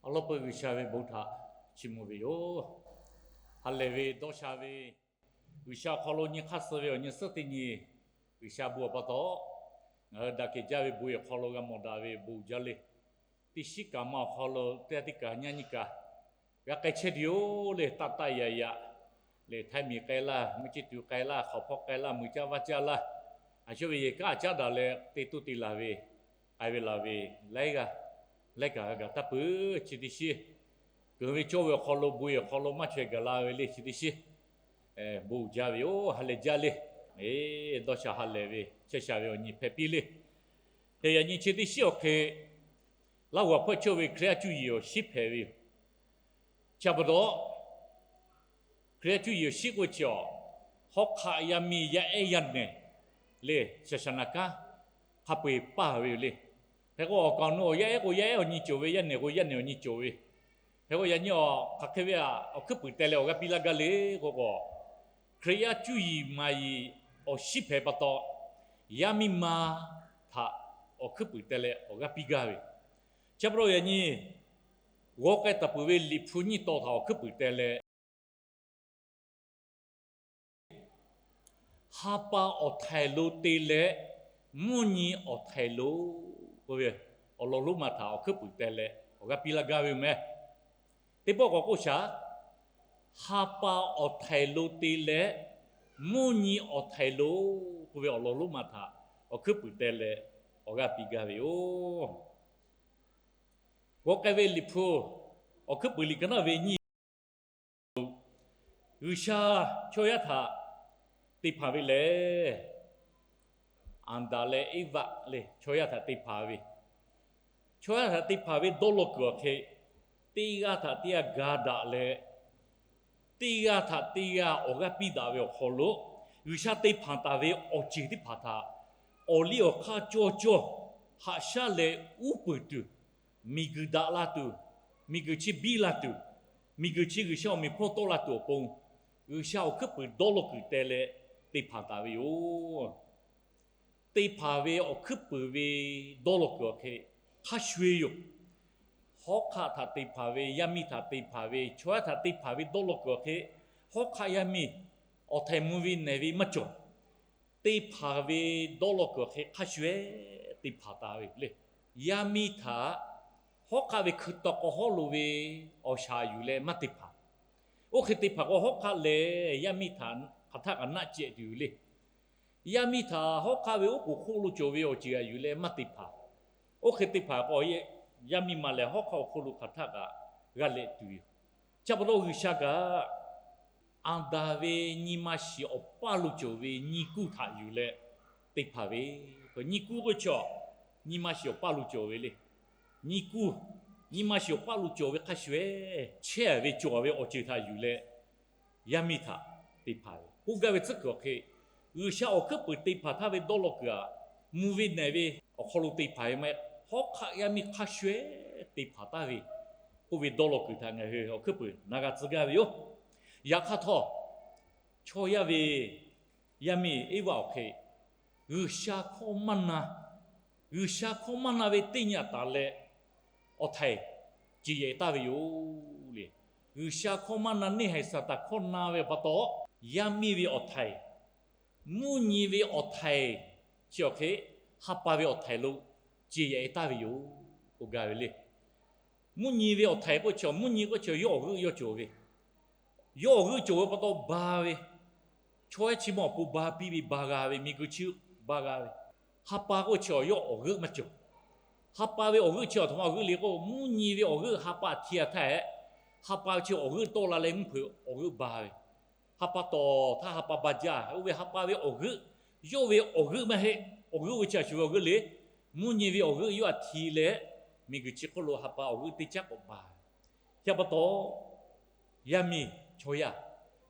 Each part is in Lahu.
Awˬ lawn peuˬ G'uiˬsha ve bon htaꞈ chiˇ mvuh ve yoˬ. Ha lehˬ ve dawˇ sha ve, G'uiˬsha awˬ hk'aw lo nyi hk'aˇ suh ve awˬ nyi suhˉ teˇ nyi, G'uiˬsha bon awˬ pa taw, ngaˬ hui daꞈ kehˬ jaˇ ve bon awˬ hk'aw lo g'a mawˬ daꞈ ve bon jaˇ le. Teˇ shiˉ kaꞈ ma awˬ hk'aw lo teˇ g'aˇ teˇ kaꞈ nyaˇ nyi kaꞈ g'a k'ai chehˇ tuˬ yoˬ le. Taˆ taˆ yaꞈ yaꞈ lehˬ, htaiˇ miˬ k'ai laˇ, mvuhˇ ceˇ tuˬ k'ai laˇ, hk'aoˍ hpawˇ k'ai laˇ, muiˬ caˇ vaˇ caˇ laˇ, a shu ve yehˬ kanˉ caˉ daꞈ leh te toˇ te laˬ ve, k'ai ve laˬ ve, laiˉ g'aˇ laiˉ kaꞈ g'a gaˬ taˇ peuˬ. Chi teˇ shiˉ keunˍ ve cawˇ ve awˬ hk'aw lo, bon awˬ hk'aw lo maˇ chaweh gaˬ la ve le. Chi teˇ shiˉ bon jaˇ ve yoˬ. Ha lehˬ jaˇ le. Dawˇ sha ha lehˬ ve chehˇ sha ve awˬ nyi hpehꞈ piˇ le. Hk'e yaꞈ nyi chi teˇ shiˉ awˬ hk'e, Laˇ huˍ awˬ hpawehˇ cawˇ ve Hkriꞈ yaˇ cuˇ yiˍ awˬ shiˉ hpehꞈ ve yoˬ. Chi pa taw, Hkriꞈ yaˇ cuˇ yiˍ awˬ shiˉ k'oˆ ve chi awˬ, hawˉ hk'aˆ yaˇ miˇ yaˇ ehˉ yaˇ nehˬ le, shaˍ shaˍ naˍ kanˉ hk'a peu-eˬ paˇ ve yoˬ le. Hk'e k'o awˬ kaˍ awˬ nu awˬ yaˇ ehˉ k'o yaˇ ehˉ awˬ nyi cawˬ ve, yaˇ nehˬ k'o yaˇ nehˬ awˬ nyi cawˬ ve. Hk'e k'o yaꞈ nyi awˬ hk'aˬ hk'e ve a awˬ hkuiˉ puiˍ teh leh awˬ g'aˇ piˇ laˇ gaˇ le k'oˆ k'o, Hkriꞈ yaˇ cuˇ yiˍ maˍ yiˍ awˬ shiˉ hpehꞈ pa taw, yaˇ miˇ ma htaꞈ awˬ hkuiˉ puiˍ teh leh awˬ g'aˇ piˇ gaˇ ve. Chi pa taw yaꞈ nyi g'aw k'ai taˍ peuˬ ve Liꞈ hpu nyiˇ taw htaꞈ awˬ hkuiˉ puiˍ teh leh, ha pa awˬ htaiˍ lo te leh mvuhˇ nyi awˬ htaiˍ lo k'oˆ ve awˬ lawn lonˉ ma htaꞈ awˬ hkuiˉ puiˍ teh leh awˬ g'aˇ piˇ laˇ gaˇ ve yoˬ meh. Teˇ pawˆ k'awꞈ k'oˆ shaˍ, ha pa awˬ htaiˍ lo te leh mvuhˇ nyi awˬ htaiˍ lo k'oˆ ve awˬ lawn lonˉ ma htaꞈ awˬ hkuiˉ puiˍ teh leh awˬ g'aˇ piˇ gaˇ ve yoˬ. G'aw k'ai ve Liꞈ hpu awˬ hkuiˉ puiˍ liꞈ ka naˆ ve nyiˇ G'uiˬsha chaw yaˇ htaꞈ te hpanˍ ve lehˬ, Aˍdanˍ leh Eˇvaꞈ lehˬ chaw yaˇ htaꞈ te hpanˍ ve, chaw yaˇ htaꞈ te hpanˍ ve dawˇ law kuiˬ awˬ hk'e, teˇ g'aˇ htaꞈ teˇ g'aˇ ga daꞈ leh, teˇ g'aˇ htaꞈ teˇ g'aˇ awˬ g'aˇ piˇ daꞈ ve awˬ hk'aw lo, G'uiˬsha te hpanˍ taˍ ve awˬ ceuˬ teˇ hpaˍ htaꞈ awˬ liˇ awˬ hk'aˇ cawˇ cawˇ haꞈ shaˉ leh uˉ peunˍ tuˬ, miˬguiˬ daꞈ la tuˬ, miˬguiˬ chi biˇ la tuˬ, miˬguiˬ chi G'uiˬsha awˬ meꞈ hpawˇ tawˆ la tuˬ awˬ pon, G'uiˬsha awˬ hkuiˉ puiˍ dawˇ law kuiˬ teh leh te hpanˍ taˍ ve yoˬ. Te hpanˍ ve awˬ hkuiˉ puiˍ ve dawˇ law kuiˬ awˬ hk'e hk'a shuˍ-e yoˬ. Hawˉ hk'aˆ htaꞈ te hpanˍ ve, yaˇ miˇ htaꞈ te hpanˍ ve, chaw yaˇ htaꞈ te hpanˍ ve dawˇ law kuiˬ awˬ hk'e, hawˉ hk'aˆ yaˇ miˇ awˬ htaiˍ mvuh ve nehˬ ve maˇ cawˬ. Te hpanˍ ve dawˇ law kuiˬ awˬ hk'e hk'a shuˍ-e te hpanˍ taˍ ve le. Yaˇ miˇ htaꞈ hawˉ hk'aˆ ve hkui taw k'aw hawˉ lo ve awˬ shaˍ yuˬ leh maˇ te hpanˍ. Oˇ hk'e te hpanˍ k'o, hawˉ hk'aˆ lehˬ yaˇ miˇ htaꞈ hk'aˬ htaˆ kaꞈ naˆ cehˬ tuˬ yoˬ le. Yaˇ miˇ htaꞈ hawˉ hk'aˆ ve oˉ k'oˍ hk'oˆ lo cawˬ ve awˬ ceuˬ g'aꞈ yuˬ leh maˇ te hpanˍ. Oˇ hk'e te hpanˍ k'o, yaˇ miˇ ma lehˬ hawˉ hk'aˆ awˬ hk'oˆ lo hk'aˬ htaˆ kaꞈ g'a lehꞈ tuˬ yoˬ. Chi pa taw G'uiˬsha kaꞈ, Aˍdanˍ ve nyi ma shiˍ awˬ paˇ lo cawˬ ve nyi kuˇ htaꞈ yuˬ leh te hpanˍ ve, nyi kuˇ k'oˆ chaw, nyi ma shiˍ awˬ paˇ lo cawˬ ve le. Nyi kuˇ, nyi ma shiˍ awˬ paˇ lo cawˬ ve hk'a shuˍ-e chehˇ ve cawˬ ve awˬ ceuˬ htaꞈ yuˬ leh yaˇ miˇ htaꞈ te hpanˍ ve k'oˆ gaˇ ve tcuhˉ kuiˬ awˬ hk'e, G'uiˬsha awˬ hkuiˉ puiˍ te hpanˍ htaˇ ve dawˇ law kuiˬ aꞈ, mvuh ve nehˬ ve awˬ hk'aw lo te hpanˍ ve maˇ heˆ. Hawˉ hk'aˆ yaˇ miˇ hk'a shuˍ-e te hpanˍ taˍ ve k'oˆ ve dawˇ law kuiˬ htaꞈ ngaˬ hui awˬ hkuiˉ puiˍ na g'a tcuh gaˇ ve yoˬ. Yaꞈ hk'aˇ htawˇ, chaw yaˇ ve yaˇ miˇ Eˇvaꞈ awˬ hk'e, G'uiˬsha hkawˇ maˇ na, G'uiˬsha hkawˇ maˇ na ve teˇ nyi aꞈ taˍ leh awˬ htaiˍ ceˬ yehˬ taˍ ve yoˬ le. G'uiˬsha hkawˇ maˇ na, neˇ haiˬ Saˍtanˍ hkawˇ na ve pa taw, yaˇ miˇ ve awˬ htaiˍ, mvuhˇ nyi ve awˬ htaiˍ chi awˬ hk'e ha pa ve awˬ htaiˍ lo ceˬ yehˬ taˍ ve yoˬ k'oˆ gaˇ ve le. Mvuhˇ nyi ve awˬ htaiˍ k'oˆ chi, mvuhˇ nyi k'oˆ chi yawˇ awˬ g'euˆ yawˇ cawˬ ve, yawˇ awˬ g'euˆ cawˬ ve pa taw ba ve, chaw yaˇ chi ma awˬ pon ba piˇ ve, ba g'a ve, miˬguiˬ chi ba g'a ve. Ha pa k'oˆ chi yawˇ awˬ g'euˆ maˇ cawˬ. Ha pa ve awˬ g'euˆ chi aˬ htoꞈ ma awˬ g'euˆ le k'o, mvuhˇ nyi ve awˬ g'euˆ ha pa hti a htaˇ, ha pa chi awˬ g'euˆ tawˆ la leh mvuhˇ hpeuꞈ awˬ g'euˆ ba ve, ha pa tawˍ htaˇ ha pa ba jaˇ. Oˇ ve ha pa ve awˬ g'euˆ, yawˇ ve awˬ g'euˆ maˇ heˆ. Awˬ g'euˆ oˇ ve chi a shuˍ ve awˬ g'euˆ le. Mvuhˇ nyi ve awˬ g'euˆ yawˇ a hti leh, miˬguiˬ chi hk'oˆ lo ha pa awˬ g'euˆ teˇ caˉ k'awꞈ ba ve. Chi pa taw, yaˇ miˇ chaw yaˇ,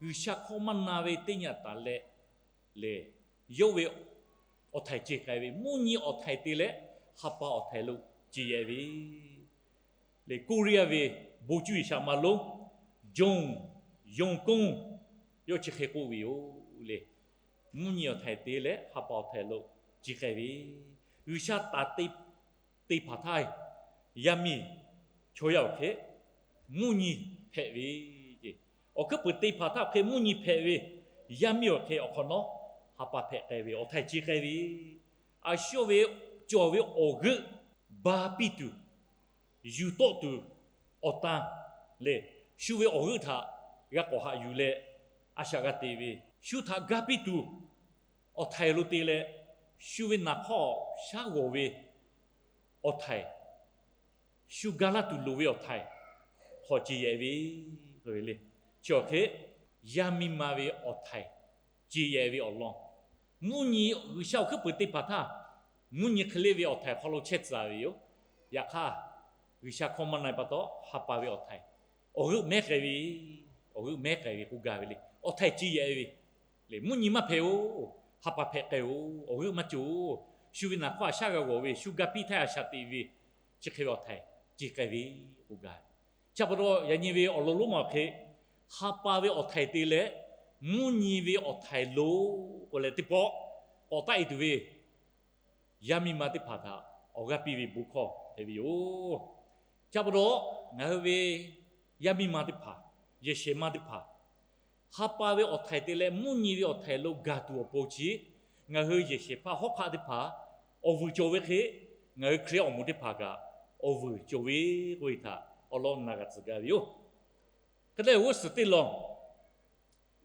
G'uiˬsha hkawˇ maˇ na ve teˇ nyi aꞈ taˍ leh, lehˬ, yawˇ ve awˬ htaiˍ ceˬ k'ai ve, mvuhˇ nyi awˬ htaiˍ te leh ha pa awˬ htaiˍ lo ceˬ yehˬ ve le. Koˇ riˇ yaˇ ve bon cuˇ yiˍ shaꞈ ma lonˉ, Jong, Yong Kong, yawˇ chi hk'e k'oˆ ve yoˬ le. Mvuhˇ nyi awˬ htaiˍ te leh ha pa awˬ htaiˍ lo ceˬ k'ai ve, G'uiˬsha taˍ te hpanˍ htaˇ, yaˇ miˇ chaw yaˇ awˬ hk'e mvuhˇ nyi hpehꞈ ve, awˬ hkuiˉ puiˍ te hpanˍ htaˇ awˬ hk'e mvuhˇ nyi hpehꞈ ve, yaˇ miˇ awˬ hk'e awˬ hk'awꞈ nawˉ ha pa hpehꞈ k'ai ve, awˬ htaiˍ ce k'ai ve, a shu ve cawˬ ve awˬ g'euˆ ba piˇ tuˬ, yuˬ tawˆ tuˬ awˬ tan lehˬ, shu ve awˬ g'euˆ htaꞈ g'a k'awꞈ haꞈ yuˬ leh a shaꞈ g'a te ve, shu htaꞈ ga piˇ tuˬ awˬ htaiˍ lo te leh, shu ve naˍ hk'awˇ shaˉ g'awˬ ve awˬ htaiˍ, shu ga laˇ tuˬ loˍ ve awˬ htaiˍ hk'aw ce yehˬ ve, le. Chi awˬ hk'e yaˇ miˇ ma ve awˬ htaiˍ ce yehˬ ve awˬ lawn, mvuhˇ nyi G'uiˬsha awˬ hkuiˉ puiˍ te hpanˍ htaˇ, mvuhˇ nyi hk'e le ve awˬ htaiˍ hk'aw lo chehˇ tcuh ve yoˬ. Yaꞈ hk'aˇ, G'uiˬsha hkawˇ maˇ na pa taw ha pa ve awˬ htaiˍ awˬ g'euˆ mehˉ k'ai ve, awˬ g'euˆ mehˉ k'ai ve k'oˆ gaˇ ve le. Awˬ htaiˍ ce yehˬ ve le. Mvuhˇ nyi maˇ hpehꞈ-oˬ, ha pa hpehꞈ k'ai-oˬ, awˬ g'euˆ maˇ cawˬ-oˬ. Shu ve naˍ hk'awˇ a shaˉ g'a g'awˬ ve, shu ga piˇ htaˇ a shaꞈ teꞈ ve, chi hk'e ve awˬ htaiˍ ce k'ai ve k'oˆ gaˇ ve. Chi pa taw yaꞈ nyi ve awˬ lawn lonˉ ma awˬ hk'e, ha pa ve awˬ htaiˍ te leh mvuhˇ nyi ve awˬ htaiˍ lo k'oˆ leh teˇ pawˆ k'awꞈ taˆ e tuˬ ve yaˇ miˇ ma teˇ hpaˍ htaꞈ awˬ g'aˇ piˇ ve bon hkawˇ hpehꞈ ve yoˬ. Chi pa taw, ngaˬ hui ve yaˇ miˇ ma teˇ hpaˍ, yehˬ shehˍ ma teˇ hpaˍ, ha pa ve awˬ htaiˍ te leh mvuhˇ nyi ve awˬ htaiˍ lo gaˬ tuˬ awˬ pon chi, ngaˬ hui yehˬ shehˍ hpaˇ hawˉ hk'aˆ teˇ hpaˍ awˬ vuiˬ cawˬ ve hk'e, ngaˬ hui Hkriꞈ awˬ moˍ teˇ hpaˍ kaꞈ awˬ vuiˬ cawˬ ve k'oˆ ve htaꞈ awˬ lawn na g'a tcuh gaˇ ve yoˬ. Hk'e te g'uˇ suhˍ teˇ lawn,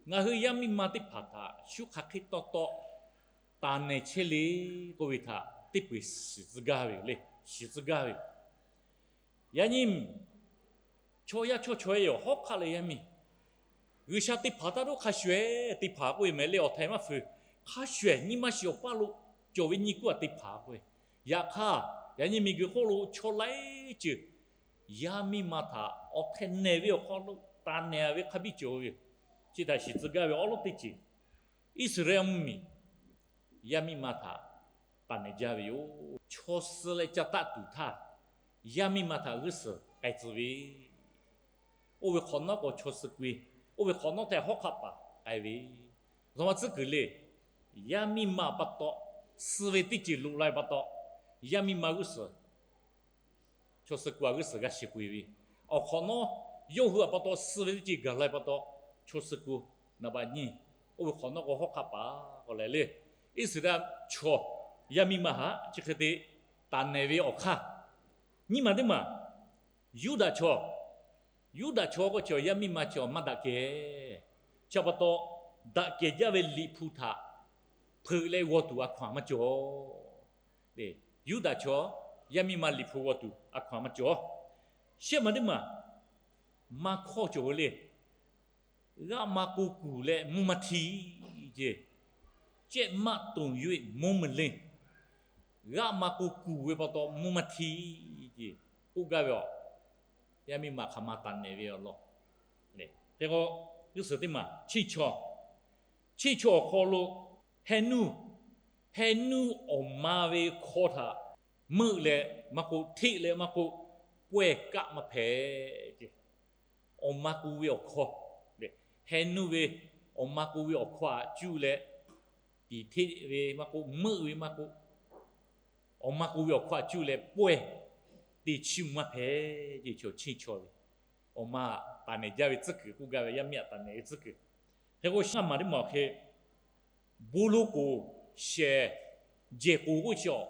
ngaˬ hui yaˇ miˇ ma teˇ hpaˍ htaꞈ shu hk'aˬ hk'e taw taw taˍ nehˬ chehˇ le k'oˆ ve htaꞈ teˇ peu-eˬ shiˍ tcuh gaˇ ve yoˬ le. Shiˍ tcuh gaˇ ve yoˬ. Yaꞈ nyi chaw yaˇ chawˇ chaw e yoˬ, hawˉ hk'aˆ leh yaˇ miˇ, G'uiˬsha teˇ hpaˍ taˇ dawˇ hk'a shuˍ-ehˍ teˇ hpaˍ k'oˆ ve mehˍ le, awˬ htaiˍ maˇ fuiˍ, hk'a shuˍ-ehˍ nyi ma shiˍ awˬ paˇ lo cawˬ ve nyi kuˇ a teˇ hpaˍ k'oˆ ve. Yaꞈ hk'aˇ, yaꞈ nyi miˬguiˬ hk'oˆ lo chaw laiˉ ceuˬ yaˇ miˇ ma htaꞈ awˬ hk'e nehˬ ve awˬ hk'aw lo taˍ nehˬ ve hk'a biˇ cawˬ ve yoˬ. Chi htaꞈ shiˍ tcuh gaˇ ve awˉ lawˉ teˇ ceuˬ, Iˉsaˍreˍlaˆ mvuhˇmiˬ yaˇ miˇ ma htaꞈ taˍ nehˬ jaˇ ve yoˬ. Chaw suh leh ca taˆ tuˬ htaˇ, yaˇ miˇ ma htaꞈ g'uˇ suhˍ k'ai tcuh ve, oˇ ve hk'awꞈ nawˉ k'o chaw suh k'oˆ ve, oˇ ve hk'awꞈ nawˉ htehꞈ hawˉ hk'aˆ paˍ k'ai ve, a ma tcuhˉ kuiˬ le. Yaˇ miˇ ma pa taw, suh ve teˇ ceuˬ loꞈ la ve pa taw, yaˇ miˇ ma g'uˇ suhˍ, chaw suh k'oˆ a g'uˇ suhˍ g'a shiˍ k'oˆ ve, awˬ hk'awꞈ nawˉ yawˇ hui a pa taw suh ve teˇ ceuˬ gaˬ la ve pa taw, chaw suh k'oˆ naˍ baꞈ nyi, oˇ ve hk'awꞈ nawˉ k'o hawˉ hk'aˆ paˍ k'oˆ leh le. Iˉsaˍreˍlaˆ chaw yaˇ miˇ ma htaꞈ chi hk'e te taˍ nehˬ ve awˬ hk'aˇ, nyiˇ maˬ teˇ maˬ, Yuˇdaꞈ chaw, Yuˇdaꞈ chaw k'o chaw yaˇ miˇ ma chaw maˇ daꞈ kehˬ. Chi pa taw, daꞈ kehˬ jaˇ ve Liꞈ hpu htaꞈ hpeuꞈ leh g'aw tuˬ a hkaw-anˬ maˇ cawˬ. Yuˇdaꞈ chaw yaˇ miˇ ma Liꞈ hpu g'aw tuˬ a hkaw-anˬ maˇ cawˬ. Shehˆ maˬ teˇ maˬ, maˇ hkawˇ cawˬ ve le. G'aˆ maˇ k'oˆ kuˬ leh mvuhˇ maˇ hti ce. Cehˆ maˆ toˍ yuˬ-e mvuhˇ maˇ le. G'aˆ maˇ k'oˆ kuˬ ve pa taw mvuhˇ maˇ hti ce k'oˆ gaˇ ve a. Yaˇ miˇ ma hk'aˬ ma taˍ nehˬ ve awˬ lawn. Hk'e k'o, g'uˇ suhˍ teˇ maˬ cheˇ chaw, cheˇ chaw awˬ hk'aw lo heh nuˇ, heh nuˇ awˬ ma ve hkawˇ htaꞈ meuˆ leh maˇ k'oˆ, hteˆ leh maˇ k'oˆ, pawehˇ kaˆ maˇ hpehꞈ ce. Awˬ ma k'oˆ ve awˬ hkawˇ, heh nuˇ ve awˬ ma k'oˆ ve awˬ hkawˇ htaꞈ cuˇ leh, tiˍ hteˆ ve maˇ k'oˆ, meuˆ ve maˇ k'oˆ, awˬ ma k'oˆ ve awˬ hkawˇ htaꞈ cuˇ leh pawehˇ te chiˇ mvuh maˇ hpehꞈ ce. Chaw cheˇ chaw ve awˬ ma taˍ nehˬ jaˇ ve tcuhˉ kuiˬ k'oˆ gaˇ ve, yaˇ miˇ htaꞈ taˍ nehˬ ve tcuhˉ kuiˬ. Hk'e k'o, shaˉ maˬ teˇ maˬ awˬ hk'e, bon lo k'oˍ shehˍ, jehˬ k'oˍ k'oˆ ve chaw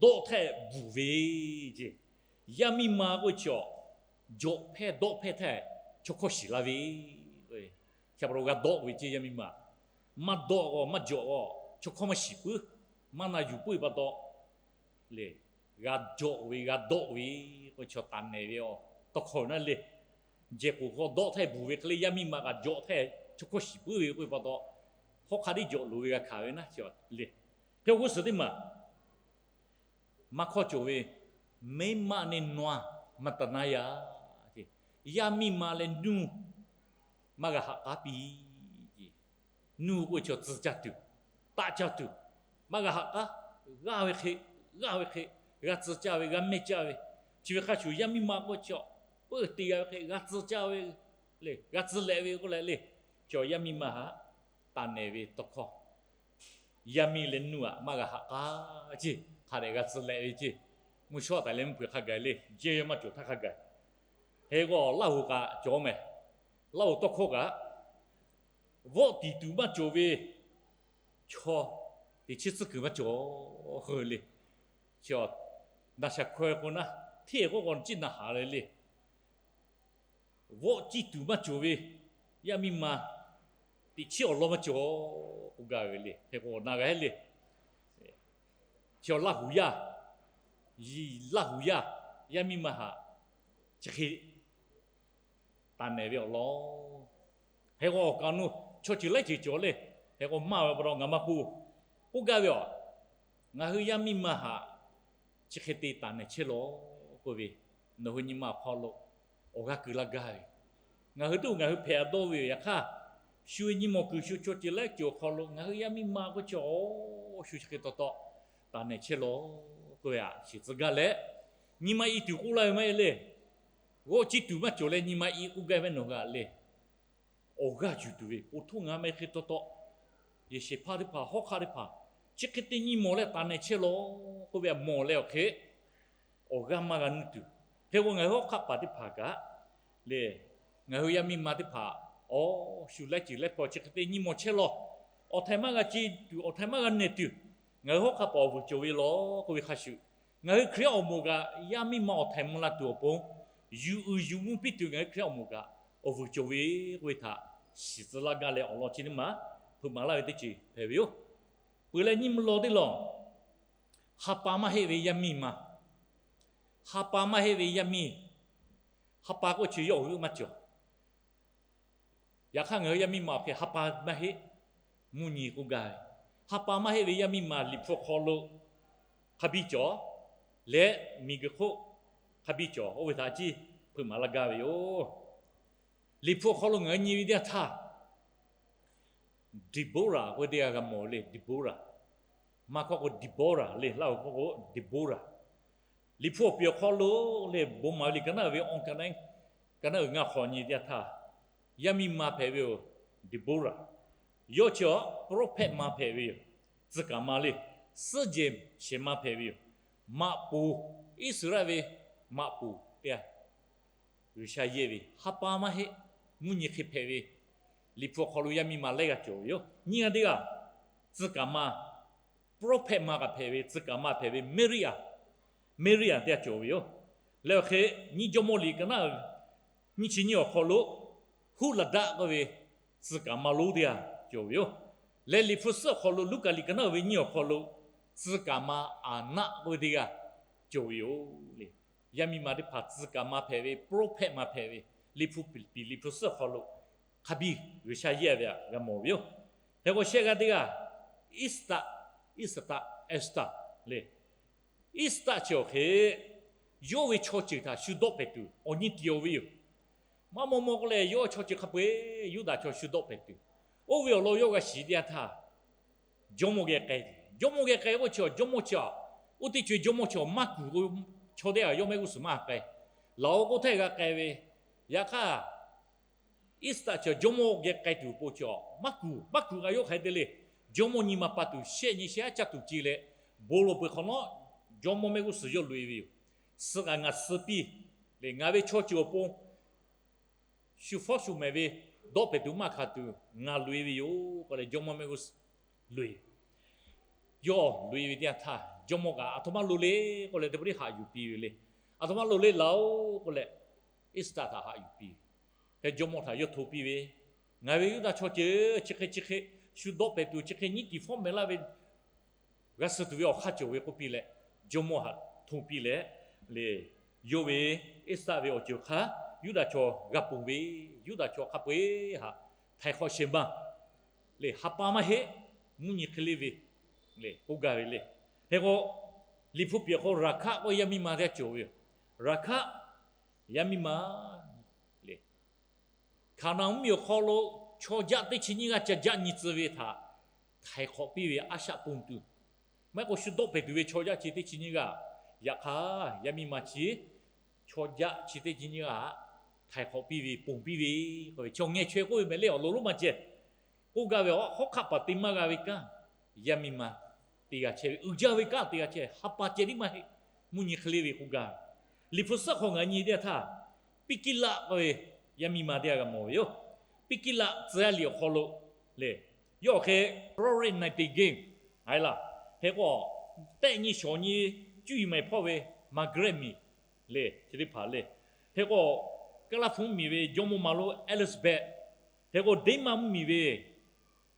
dawˆ htehˆ bvuhˬ ve ce. Yaˇ miˇ ma k'oˆ ve chaw jawꞈ hpehˇ dawˆ hpehˇ htehˆ chaw hkawˇ shiˍ la ve. Chi pa taw g'a dawˆ ve ce yaˇ miˇ ma. Maˇ dawˆ k'o maˇ jawꞈ k'o, chaw hkawˇ maˇ shiˍ puiˉ, maˇ na yuˬ puiˉ ve pa taw le, g'a jawꞈ ve g'a dawˆ ve k'oˆ ve chaw taˍ nehˬ ve a tawˇ hkawˇ naˉ le. Jehˬ k'oˍ hk'aw dawˆ htehˆ bvuhˬ ve hk'e le, yaˇ miˇ ma kaꞈ jawꞈ htehˆ chaw hkawˇ shiˍ puiˉ ve k'oˆ ve pa taw, hawˉ hk'aˆ tiˉ jawꞈ loˍ ve g'a hkanˍ ve naˉ chi le. Hk'e k'o, g'uˇ suhˍ teˇ maˬ maˇ hkawˇ cawˬ ve, မိန်းမနှင့်နွား မတနာရ Yaˇ miˇ ma leh nuˇ maˇ g'a haꞈ k'aˉ piˇ ce. Nuˇ k'oˆ ve chaw tcuh caˇ tuˬ, taˆ caˇ tuˬ, maˇ g'a haꞈ k'aˉ, g'aˇ ve hk'e, g'aˇ ve hk'e, g'a tcuh caˇ ve, g'a mehˇ caˇ ve. Chi ve hk'a shuˍ yaˇ miˇ ma k'oˆ ve chaw, peuˬ te g'a ve hk'e g'a tcuh caˇ ve le, g'a tcuh lehꞈ ve k'oˆ leh le, chaw yaˇ miˇ ma htaꞈ taˍ nehˬ ve tawˇ hkawˇ. Yaˇ miˇ leh nuˇ aꞈ maˇ g'a haꞈ k'aˉ ce, hk'a dehꞈ g'a tcuh lehꞈ ve ce. Mvuhˇ shawˉ taˍ leh mvuhˇ hpeuꞈ hk'a gaˬ le, jehˇ ve maˇ cawˬ htaˇ hk'a gaˬ Hk'e k'o Laˇ huˍ kaꞈ cawˬ mehˍ. Laˇ huˍ tawˇ hkawˇ kaꞈ, vawˆ tiˍ tuˬ maˇ cawˬ ve chaw teꞈ chiˉ tcuhˉ kuiˬ maˇ cawˬ k'oˆ ve le. Chi naˍ shaˍ hkaweh k'o naˉ, hteˇ k'oˆ k'o ciˉ naˍ haˍ le le. Vawˆ ciˇ tuˬ maˇ cawˬ ve yaˇ miˇ ma teꞈ chiˉ awˬ lawn maˇ cawˬ k'oˆ gaˇ ve le. Hk'e k'o na g'a heˆ le. Chi Laˇ huˍ yaˇ, Laˇ huˍ yaˇ, yaˇ miˇ ma haꞈ chi hk'e taˍ nehˬ ve awˬ lawn. Hk'e k'o awˬ kaˍ awˬ nu chaw ceuˬ laiˉ ceuˬ cawˬ le. Hk'e k'o maˇ ve pa taw ngaˬ maˇ k'oˆ, k'oˆ gaˇ ve aˬ, ngaˬ hui yaˇ miˇ ma haꞈ chi hk'e te taˍ nehˬ chehˇ lawˬ k'oˆ ve, nawˬ hui nyi ma awˬ hk'aw lo awˬ g'aˇ keu laˇ gaˇ ve. Ngaˬ hui tuˬ ngaˬ hui hpehꞈ dawˇ ve yoˬ. Yaꞈ hk'aˇ, shu ve nyi mawˬ kuiˬ shu chaw ceuˬ laiˉ ceuˬ awˬ hk'aw lo ngaˬ hui yaˇ miˇ ma k'oˆ chi awˬ shu chi hk'e taw taw taˍ nehˬ chehˇ lawˬ k'oˆ ve aꞈ shiˍ tcuh gaˇ leh, nyi ma i tuˬ k'oˆ laˇ ve maˇ heˆ le. G'awˇ ciˇ tuˬ maˇ cawˬ leh nyi ma i k'oˆ gaˇ ve nawˬ hui aꞈ le. Awˬ g'aˇ yuˬ tuˬ ve po htoˇ ngaˬ meh hk'e taw taw, yehˬ shehˍ hpaˇ teˇ hpaˍ, hawˉ hk'aˆ teˇ hpaˍ, chi hk'e te nyi mawˬ leh taˍ nehˬ chehˇ lawˬ k'oˆ ve aꞈ mawˬ leh awˬ hk'e awˬ g'aˇ maˇ g'a nuˇ tuˬ. Hk'e k'o ngaˬ hui hawˉ hk'aˆ paˍ teˇ hpaˍ kaꞈ le, ngaˬ hui yaˇ miˇ ma teˇ hpaˍ awˬ shu laiˉ ceuˬ laiˉ hpaw chi hk'e te nyi mawˬ chehˇ lawˬ. Awˬ htaiˍ maˇ g'a ce tuˬ, awˬ htaiˍ maˇ g'a nehˬ tuˬ, ngaˬ hui hawˉ hk'aˆ paˍ awˬ vuiˬ cawˬ ve lawˬ k'oˆ ve hk'a shuˍ, ngaˬ hui Hkriꞈ yaˇ awˬ moˍ kaꞈ yaˇ miˇ ma awˬ htaiˍ mvuh la tuˬ awˬ pon, yuˬ uiˍ yuˬ mvuh piˇ tuˬ ngaˬ hui Hkriꞈ yaˇ awˬ moˍ kaꞈ awˬ vuiˬ cawˬ ve k'oˆ ve htaꞈ shiˍ tcuh laˇ gaˇ leh awˬ lawn chi teˇ maˬ hpeuꞈ maˍ laˇ ve teˇ ceuˬ hpehꞈ ve yoˬ. Peuˬ leh nyi ma lawˬ teˇ lawˬ, ha pa maˇ heˆ ve yaˇ miˇ ma, ha pa maˇ heˆ ve yaˇ miˇ, ha pa k'oˆ chi yawˇ awˬ g'euˆ maˇ cawˬ. Yaꞈ hk'aˇ ngaˬ hui yaˇ miˇ ma awˬ hk'e ha pa maˇ heˆ, mvuhˇ nyi k'oˆ gaˇ ve, ha pa maˇ heˆ ve yaˇ miˇ ma Liꞈ hpu awˬ hk'aw lo hk'a biˇ cawˬ leh, miˬ guiˬ hk'oˆ hk'a biˇ cawˬ. Oˇ ve htaꞈ ciˇ hpeuꞈ maˍ laˇ gaˇ ve yoˬ. Liꞈ hpu awˬ hk'aw lo ngaˬ hui nyi ve teˇ yanˇ htaˇ, Deˍboˇraˍ k'oˆ ve teˇ g'aˇ g'a mawˬ ve le. Deˍboˇraˍ, maˇ hkawˇ k'o Deˍboˇraˍ le, Laˇ huˍ k'oˆ k'o Deˍboˇraˍ. Liꞈ hpu awˬ piˍ awˬ hk'aw lo le, bon maˍ ve liꞈ ka naˉ ve awˬ ka naˉ, ka naˉ uiˍ ngaˇ hk'awꞈ nyi teˇ yanˇ htaˇ, yaˇ miˇ ma hpehꞈ ve yoˬ, Deˍboˇraˍ. Yawˇ chi awˬ prophet ma hpehꞈ ve yoˬ. Tcuh kaˍ ma le, suhˉ jehˬ shehˍ ma hpehꞈ ve yoˬ. Maꞈ poˍ, Iˉsaˍreˍlaˆ ve maꞈ poˍ teˇ g'aˇ, G'uiˬsha yehˇ ve ha pa maˇ heˆ, mvuhˇ nyi hk'e hpehꞈ ve, Liꞈ hpu awˬ hk'aw lo yaˇ miˇ ma laiˉ g'aˇ cawˬ ve yoˬ. Nyiˇ g'aˇ teˇ g'aˇ, tcuh kaˍ ma, prophet ma kaꞈ hpehꞈ ve, tcuh kaˍ ma hpehꞈ ve Mariˇ aꞈ, Mariˇ aꞈ teˇ g'aˇ cawˬ ve yoˬ. Leh awˬ hk'e nyiˇ Jawˇmawˇ liꞈ ka naˉ nyiˇ chi nyiˇ awˬ hk'aw lo Huˉlaˍdaˆ k'oˆ ve tcuh kaˍ ma lonˉ teˇ g'aˇ cawˬ ve yoˬ. Leh Liꞈ hpu suhˉ awˬ hk'aw lo Luˉkaꞈ liꞈ ka naˉ ve nyiˇ awˬ hk'aw lo tcuh kaˍ ma Aˍnaˆ k'oˆ ve teˇ g'aˇ cawˬ ve yoˬ le. Yaˇ miˇ ma teˇ hpaˍ tcuh kaˍ ma hpehꞈ ve, prophet ma hpehꞈ ve, Liꞈ hpu piˍ, Liꞈ hpu suhˉ awˬ hk'aw lo hk'a biˇ G'uiˬsha yehˇ ve aꞈ g'a mawˬ ve yoˬ. Hk'e k'o shehˆ g'aˇ teˇ g'aˇ, Iˉsaˍtaˆ, Iˉsaˍtaˆ, Esther le. Iˉsaˍtaˆ chi awˬ hk'e yawˇ ve chaw ceuˬ htaꞈ shu dawˆ pehˍ tuˬ awˬ nyi tiˍ awˬ ve yoˬ. Maˇ maw maw k'oˆ leh, yawˇ chaw ceuˬ hk'a peu-eˬ Yuˇdaꞈ chaw shu dawˆ pehˍ tuˬ, oˇ ve awˬ lawn yawˇ g'a shiˍ teˇ yanˇ htaˇ, jawˇmawˇ geh k'ai. Jawˇmawˇ geh k'ai k'oˆ chi, jawˇmawˇ chi aꞈ, oˇ teˇ co-e jawˇmawˇ chi aꞈ maˇ kuˬ k'o, chaw teˇ g'aˇ yawˇ mehˆ g'uˇ suhˍ maˇ k'ai. Laˬ-oꞈ k'oˆ htaˇ g'a k'ai ve. Yaꞈ hk'aˇ, Iˉsaˍtaˆ chi jawˇmawˇ geh k'ai tuˬ awˬ pon chi aꞈ maˇ kuˬ, maˇ kuˬ kaꞈ yawˇ hk'aˬ hk'e te le. Jawˇmawˇ nyi ma pa tuˬ shehˆ nyi shehˆ aˉ caˇ tuˬ ce leh, bon lawˬ peuˬ hk'awꞈ nawˉ, jawˇmawˇ mehˆ g'uˇ suhˍ yawˇ loꞈ-e ve yoˬ. Suh kaꞈ ngaˬ suh piˇ le, ngaˬ ve chaw ceuˬ awˬ pon shu fawˉ shu mehˍ ve dawˆ pehˍ tuˬ maˇ hk'a tuˬ ngaˬ loꞈ-e ve yoˬ k'oˆ leh, jawˇmawˇ mehˆ g'uˇ suhˍ loꞈ-e. Yawˇ loꞈ-e ve teˇ yanˇ htaˇ, jawˇmawˇ kaꞈ aˬ htoꞈ ma loꞈ le k'oˆ leh, teˇ pawˆ tiˉ haꞈ yuˬ piˇ ve le. Aˬ htoꞈ ma loꞈ le laˬ-oꞈ k'oˆ leh, Iˉsaˍtaˆ htaꞈ haꞈ yuˬ piˇ ve. Hk'e jawˇmawˇ htaꞈ yawˇ hto piˇ ve, Ngaˬ ve Yuˇdaꞈ chaw ceuˬ chi hk'e chi hk'e shu dawˆ pehˍ tuˬ, chi hk'e nyiˉ tiˍ fawˉ mehˍ laˇ ve g'a suh tuˬ ve awˬ hk'aˇ cawˬ ve k'oˆ piˇ leh, jawˇmawˇ htaꞈ hto piˇ leh, le, yawˇ ve Iˉsaˍtaˆ ve awˬ ceuˬ hk'aˇ Yuˇdaꞈ chaw g'a ponˬ ve, Yuˇdaꞈ chaw hk'a peu-eˬ htaꞈ htaiˍ hk'awꞈ shehˍ ma le, ha pa maˇ heˆ, mvuhˇ nyi hk'e le ve le k'oˆ gaˇ ve le. Hk'e k'o, Liꞈ hpu piˍ awˬ hk'aw Raˍhkaˆ k'oˆ yaˇ miˇ ma teˇ g'aˇ cawˬ ve yoˬ. Raˍhkaˆ yaˇ miˇ ma le, Hkaˍnanˍ mvuhˇmiˬ awˬ hk'aw lo chaw jaˆ teˇ chi nyiˇ g'aˇ ca jaˆ nyi tcuh ve htaꞈ htaiˍ hk'awꞈ piˇ ve a shaꞈ ponˬ tuˬ, maˇ heˆ k'o shu dawˆ pehˍ tuˬ ve chaw jaˆ chi teˇ chi nyiˇ g'aˇ, yaꞈ hk'aˇ yaˇ miˇ ma chi chaw jaˆ chi teˇ chi nyiˇ g'aˇ htaiˍ hk'awꞈ piˇ ve ponˬ piˇ ve, chaw ngeh chaweh k'oˆ ve mehˍ le, awˬ lawn lonˉ maˇ ceh. K'oˆ gaˇ ve, hawˉ hk'aˆ paˍ te maˇ g'a ve kanˉ, yaˇ miˇ ma te g'a chehˇ ve, uiˍ jaˇ ve kanˉ te g'a chehˇ, ha pa ceh tiˉ maˇ heˆ, mvuhˇ nyi hk'e le ve k'oˆ gaˇ. Liꞈ hpu suhˉ hk'aw ngaˬ nyi teˇ yanˇ htaˇ, Piˇkiˇlaˆ k'oˆ ve yaˇ miˇ ma teˇ g'aˇ g'a mawˬ ve yoˬ. Piˇkiˇlaˆ tcuh yaˇ liꞈ awˬ hk'aw lo le, yawˇ awˬ hk'e Florence Nightingale, a laˇ, hk'e k'o tehˆ nyi shawˍ nyi cuˇ yiˍ mehˍ hpawˇ ve Margaret miˬ le, chi teˇ hpaˍ le. Hk'e k'o Kaˇlaˇ hpu mvuhˇ miˬ ve jawˇmawˇ maˍ lonˉ Elizabeth, hk'e k'o Denmark mvuhˇ miˬ ve